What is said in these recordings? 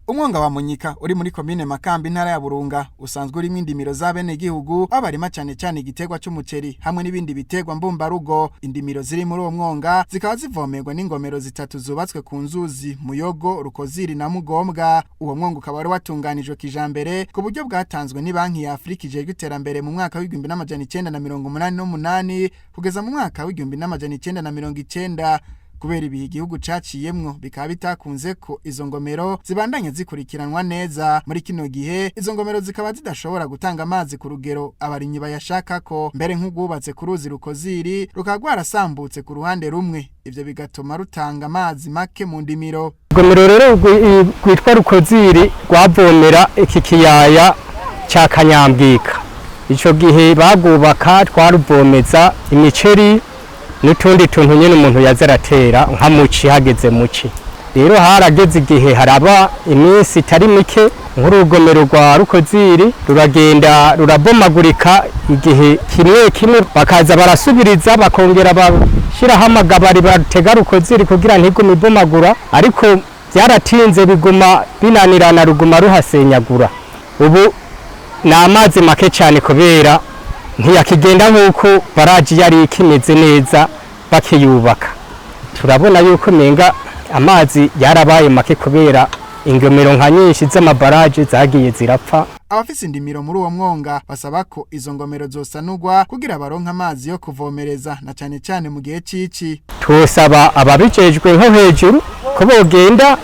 Umwonga wa Munyika uri muri komine Makamba, intara ya Burunga, usanzwe urimo indimiro z'abenegihugu, aho barima cane cane igiterwa c'umuceri hamwe n'ibindi biterwa mbumbarugo. Indimiro ziri muri uwo mwonga zikaba zivomerwa n'ingomero zitatu zubatswe ku nzuzi Muyogo, Rukoziri na Mugombwa. Uwo mwonga ukaba wari watunganijwe kijambere ku buryo bwatanzwe ni Banki ya Afrika ijejwe iterambere mu mwaka w'1988 kugeza mu mwaka w'1990. Kubera ibihe igihugu caciyemwo, bikaba bitakunze ko izo ngomero zibandanya zikurikiranwa neza. Muri kino gihe izo ngomero zikaba zidashobora gutanga amazi ku rugero abarimyi bayashakako. Mbere nk'urwubatse ku ruzi Rukoziri rukaba rwarasambutse ku ruhande rumwe, ivyo bigatuma rutanga amazi make mu ndimiro. Urugomero rero rwitwa Rukoziri rwavomera iki kiyaya ca Kanyambwika. Ico gihe bagubaka twaruvomeza imiceri n'utundi tuntu nyene umuntu yaza aratera nka muci. Hageze muci rero, harageze igihe haraba iminsi itari mike nk'urugomero rwa Rukoziri ruragenda rurabomagurika. Igihe kimwe kimwe bakaza barasubiriza, bakongera bashyiraho amagabari batega Rukoziri kugira ntigume ibomagura, ariko byaratinze biguma binanirana, ruguma ruhasenyagura. Ubu ni amazi make cyane kubera ntiyakigenda nk'uko baraji yari ikimeze neza bakiyubaka. Turabona yuko menga amazi yarabaye make kubera ingomero nka nyinshi z'amabaraje zagiye zirapfa. Abafise indimiro muri uwo mwonga basaba ko izo ngomero zosanurwa kugira baronke amazi yo kuvomereza, na cane cane mu gihe cici. Tusaba ababijejwe nko hejuru ko bogenda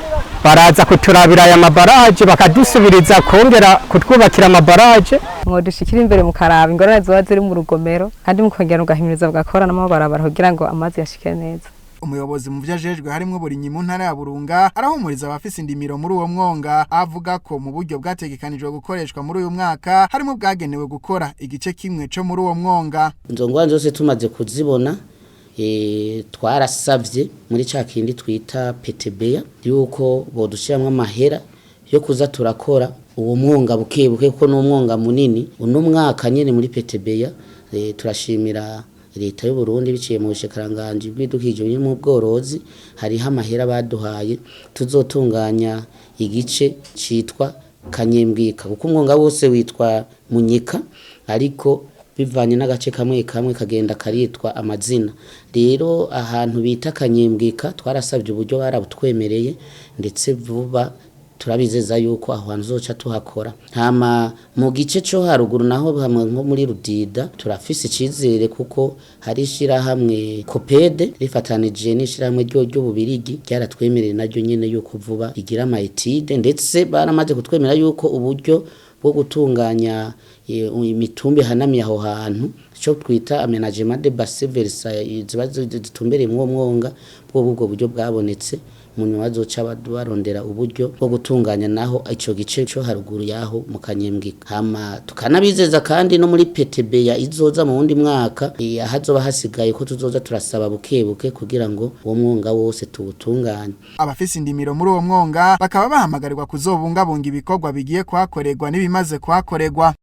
baraza kuturabira aya mabaraje, bakadusubiriza, kongera kutwubakira amabaraje. Mwodushikira imbere mukaraba ingorane ziba ziri mu rugomero, kandi mukongera mugahimiriza bugakora n'amabarabara kugira ngo amazi yashike neza. Umuyobozi mu vyajejwe harimwo uburimyi mu ntara ya Burunga arahumuriza abafise indimiro muri uwo mwonga, avuga ko mu buryo bwategekanijwe gukoreshwa muri uyu mwaka harimo bwagenewe gukora igice kimwe co muri uwo mwonga. Izo ngorane zose tumaze kuzibona, twarasavye muri ca kindi twita PTBA yuko bodushiramwo amahera yo kuza turakora uwo mwonga buke buke, kuko n'umwonga munini. Uno mwaka nyene muri PTBA, turashimira leta y'u Burundi biciye mu bushikiranganji bw'ibidukikije mu bworozi, hariho amahera baduhaye tuzotunganya igice citwa Kanyembwika, kuko umwonga wose witwa Munyika, ariko bivanye n'agace kamwe kamwe kagenda karitwa amazina. Rero ahantu bita Kanyembwika twarasabye uburyo, barabutwemereye, ndetse vuba turabizeza yuko aho hantu uzoca tuhakora. Hama mu gice cyo haruguru naho, hamwe nko muri Rudida, turafise icizere kuko hari ishirahamwe Kopede rifatanije n'ishirahamwe ryo ry'Ububirigi ryaratwemereye naryo nyene yuko vuba rigira ama études, ndetse baramaze kutwemera yuko uburyo bwo gutunganya imitumba ihanamiye aho hantu, ico twita aménagement de bassin versant, ziba zitumbereye mw'uwo mwonga, bwo ubwo buryo bwabonetse. Mu nyuma bazoca barondera uburyo bwo gutunganya naho ico gice co haruguru yaho mu Kanyembwika. Hama tukanabizeza kandi no muri PTB ya izoza mu wundi mwaka, ahazoba hasigaye, ko tuzoza turasaba buke buke kugira ngo uwo mwonga wose tuwutunganye. Abafise indimiro muri uwo mwonga bakaba bahamagarirwa kuzobungabunga ibikorwa bigiye kuhakorerwa n'ibimaze kuhakorerwa.